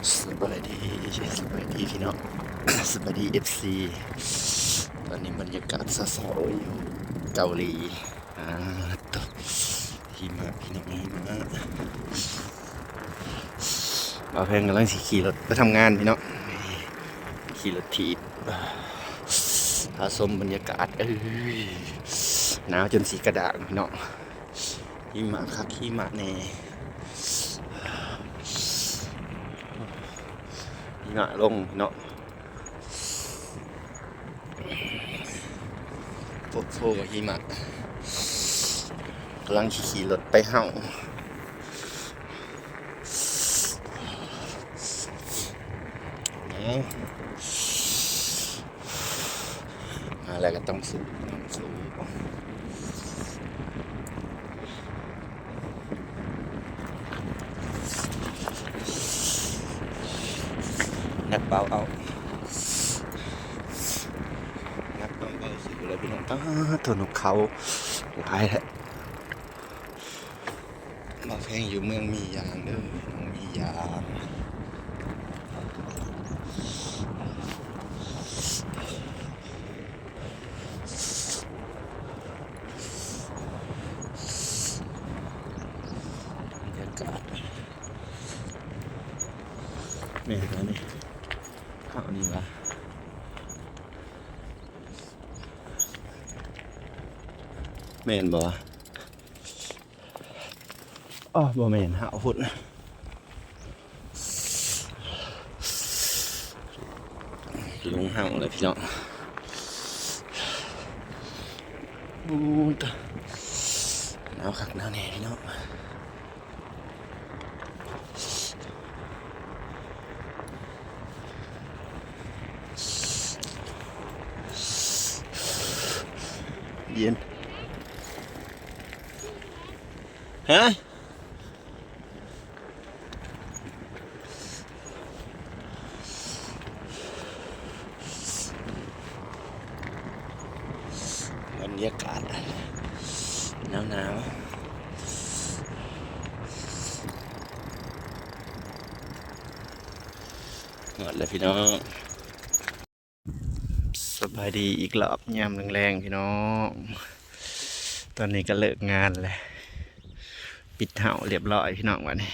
ສະບາຍດີ ສະບາຍດີພີ່ນ້ອງ ສະບາຍດີເອັຟຊີ. ຕອນນີ້ບັນຍາກາດເຊົ້າໆຢູ່ເກົາຫຼີ. ອາໂຕ ຫິມະພີ່ນ້ອງ ຫິມະ. ບ່າວແພງກຳລັງຊິຂີ່ລົດໄປທຳງານພີ່ນ້ອງ ຂີ່ລົດຖີບ ພາຊົມບັນຍາກາດ. ເອີຍ ໜາວຈົນຊິກະດ້າງພີ່ນ້ອງ. ຫິມະຄັກຫິມະແນ່ ຫິມະລົງເນາະ. ໂອ້ໂຫ ຫິມະ ກຳລັງຂີ່ລົດໄປເຮົາ. ເອົາ ມາແລ້ວກໍຕ້ອງສູ້ ຕ້ອງສູ້. ນັກເບົາເອົາ ນັກເບົາເອົາ ສູ້ແລ້ວພີ່ນ້ອງ. ຕາໂທ ນົກເຂົາຫຼາຍແທ້. ບ່າວແພງຢູ່ເມືອງໝີ່ຢາງເດີ ເມືອງໝີ່ຢາງ. ບັນຍາກາດແມ່ນບໍ່ນີ້ ເຮົານີ້ຫວາ ແມ່ນບໍ່? ອໍ ບໍ່ແມ່ນ ເຮົາພຸ້ນ ລົງເຮົາແລ້ວພີ່ນ້ອງ. ໂອ້ ໜາວຄັກໜາວແນ່ພີ່ນ້ອງ. ເຢັນ ຮະ? ບັນຍາກາດໜາວໆ ຮອດແລ້ວພີ່ນ້ອງ. ສະບາຍດີອີກລອບຍາມແລງໆ ພີ່ນ້ອງ. ຕອນນີ້ກໍເລີກງານແລ້ວ ປິດເຮົາລຽບຮ້ອຍພີ່ນ້ອງ. ບັດນີ້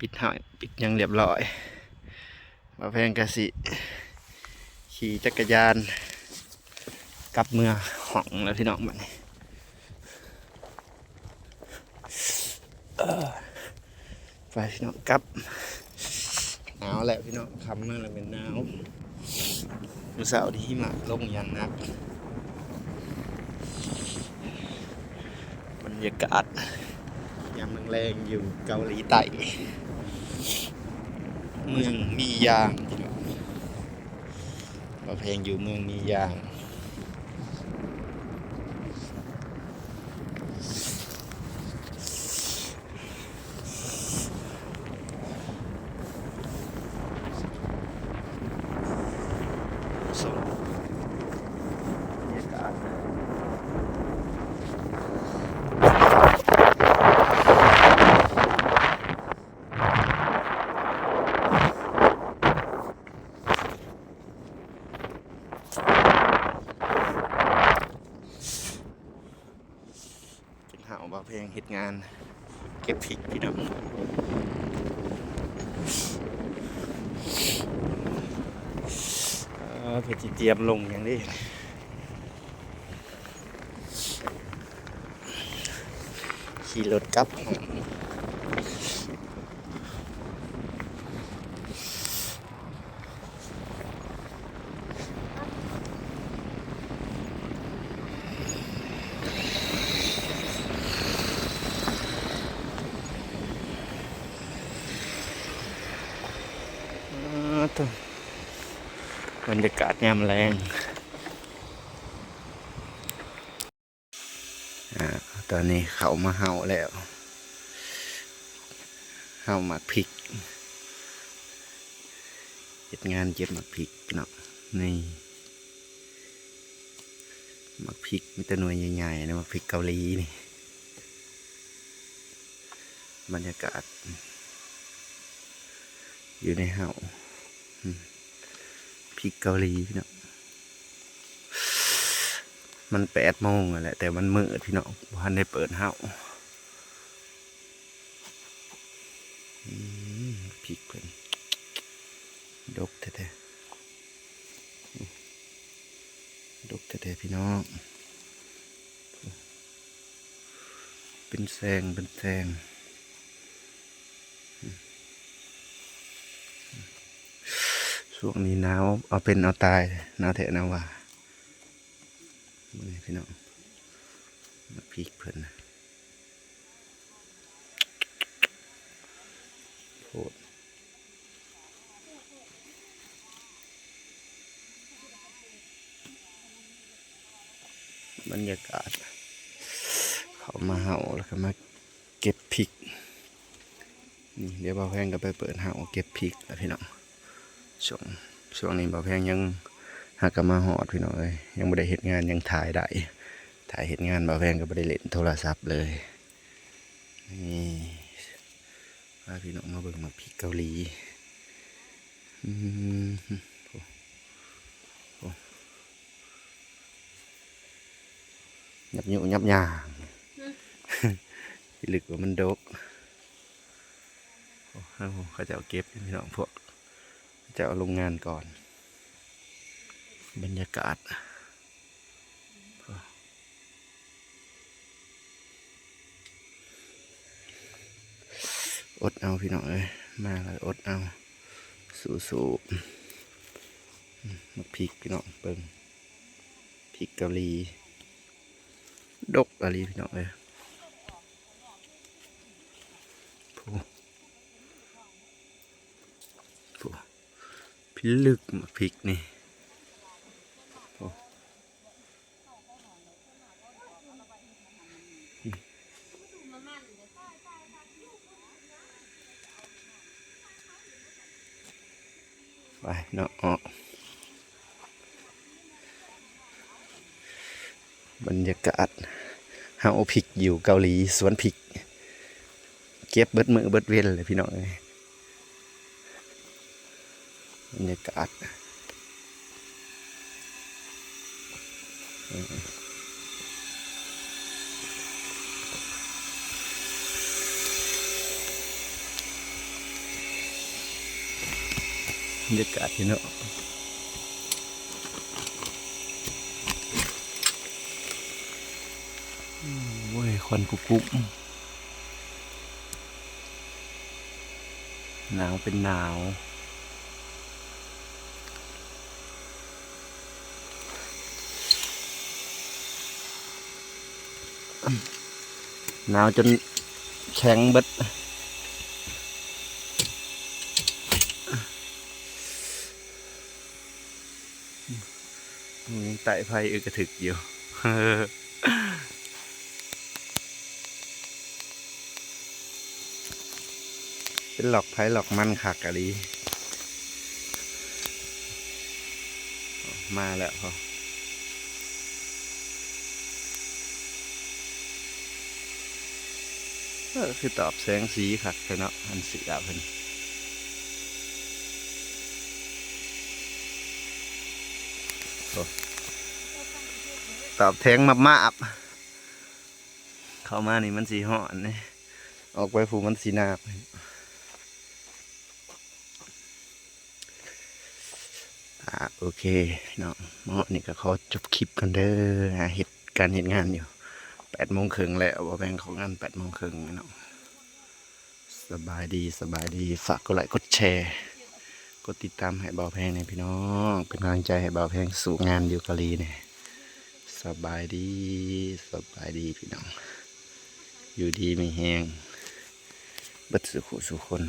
ປິດເຮົາ ປິດຫຍັງລຽບຮ້ອຍ ບ່າວແພງກະຊິຂີ່ຈັກກະຍານກັບເມືອຫ້ອງແລ້ວພີ່ນ້ອງ. ບັດນີ້ ເອີ ໄປພີ່ນ້ອງກັບ. ໜາວແຫຼະພີ່ນ້ອງ ຄ່ຳມາແລ້ວແມ່ນໜາວ. ມື້ເຊົ້ານີ້ຫິມະລົງຢ່າງໜັກ. ບັນຍາກາດຍາມແລງໆ ຢູ່ເກົາຫຼີໃຕ້ ເມືອງໝີ່ຢາງພີ່ນ້ອງ. ບ່າວແພງຢູ່ເມືອງໝີ່ຢາງ. ເປັນເຮົາ ບ່າວແພງເຮັດງານເກັບພິກພີ່ນ້ອງ. ເອີ ເພິ່ນຊິຕຽມລົງຫຍັງເດ້. ຂີ່ລົດກັບຫ້ອງ. ອ້າໂທ້ ບັນຍາກາດຍາມແລງ. ອາ ຕອນນີ້ເຂົ້າມາເຫົ່າແລ້ວ ເຫົ່າໝາກພິກ ເຮັດງານເກັບໝາກພິກເນາະ. ນີ້ໝາກພິກມີແຕ່ໜ່ວຍໃຫຍ່ໆ ນະ ໝາກພິກເກົາຫຼີນີ້. ບັນຍາກາດ ຢູ່ໃນເຮົາ ອືມ ພິກເກົາຫຼີພີ່ນ້ອງ. ມັນແປດໂມງແລ້ວແຫຼະ ແຕ່ມັນມືດພີ່ນ້ອງ ບໍ່ທັນໄດ້ເປີດເຮົາ. ອືມ ພິກເພິ່ນດົກແທ້ໆ ດົກແທ້ໆ ພີ່ນ້ອງ. ເປັນແສງ ເປັນແສງ. ຊ່ວງນີ້ໜາວເອົາເປັນເອົາຕາຍ ໜາວແທ້ໜາວວ່າ. ເບິ່ງນີ້ພີ່ນ້ອງ ໝາກພິກເພິ່ນນະ ໂພດ. ບັນຍາກາດເຂົ້າມາເຮົາ ແລ້ວກໍມາເກັບພິກ. ນີ້ ດຽວບ່າວແພງກໍໄປເປີດເຮົາເກັບພິກລະພີ່ນ້ອງ. ຊ່ວງ ຊ່ວງນີ້ບ່າວແພງຍັງຫາກໍມາຮອດພີ່ນ້ອງເອີຍ ຍັງບໍ່ໄດ້ເຮັດງານ ຍັງຖ່າຍໄດ້ ຖ້າເຮັດງານບ່າວແພງກໍບໍ່ໄດ້ເລ່ນໂທລະສັບເລີຍ. ນີ້ ພາພີ່ນ້ອງມາເບິ່ງໝາກພິກເກົາຫຼີ. ອືມ ໂອ້ ໂອ້ ຫຍັບຍຸຫຍັບຍ່າງ ອືມ ພິລຶກວ່າມັນດົກ. ໂອ້ ເຂົາເຈົ້າເກັບຢູ່ພີ່ນ້ອງ ພວກເຂົາເຈົ້າເອົາລົງງານກ່ອນ. ບັນຍາກາດ ອົດເອົາພີ່ນ້ອງເອີຍ ມາແລ້ວອົດເອົາ ສູ້ໆ. ອືມ ໝາກພິກພີ່ນ້ອງ ເບິ່ງ ພິກເກົາຫຼີ ດົກອີ່ຫຼີພີ່ນ້ອງເອີຍ. ໂອ້ ໂອ້ ພິລຶກໝາກພິກນີ້ ໂອ້. ໄປເນາະ ອອກ ບັນຍາກາດເຮົາພິກຢູ່ເກົາຫຼີ ສວນພິກ ເກັບເບິດມື້ເບິດເວັນເລີຍພີ່ນ້ອງເອີຍ. ບັນຍາກາດ ບັນຍາກາດຢູ່ເນາະ. ໂອ້ຍ ຄວັນກຸບໆ ໜາວເປັນໜາວ ໜາວຈົນແຂງເບິດ. ຍັງໄຕ້ໄຟອຶກກະທຶກຢູ່ ເປັນລັອກໃຜລັອກມັນຄັກອີ່ຫຼີ. ມາແລ້ວ ເອີ ຄືຕອບແສງສີຄັກແທ້ເນາະ ອັນເສື້ອເພິ່ນ ໂອ້ ຕອບແທງມາບໆ. ເຂົ້າມານີ້ມັນຊິຮ້ອນເດ້ ອອກໄປພຸ້ນມັນຊິໜາວ. ອ່າ ໂອເຄເນາະ ເນາະ ນີ້ກໍຂໍຈົບຄລິບກ່ອນເດີ ຫາເຮັດການເຮັດງານຢູ່ ແປດໂມງເຄິ່ງແລ້ວ ບໍ່ແມ່ນເຂົ້າງານແປດໂມງເຄິ່ງເນາະ. ສະບາຍດີ ສະບາຍດີ ຝາກກົດໄລກົດແຊ ກົດຕິດຕາມໃຫ້ບ່າວແພງແດ່ພີ່ນ້ອງ ເປັນກຳລັງໃຈໃຫ້ບ່າວແພງສູ້ງານຢູ່ເກົາຫຼີແດ່. ສະບາຍດີ ສະບາຍດີພີ່ນ້ອງ ຢູ່ດີມີແຮງເບິດສູ່ຜູ້ສູ່ຄົນ.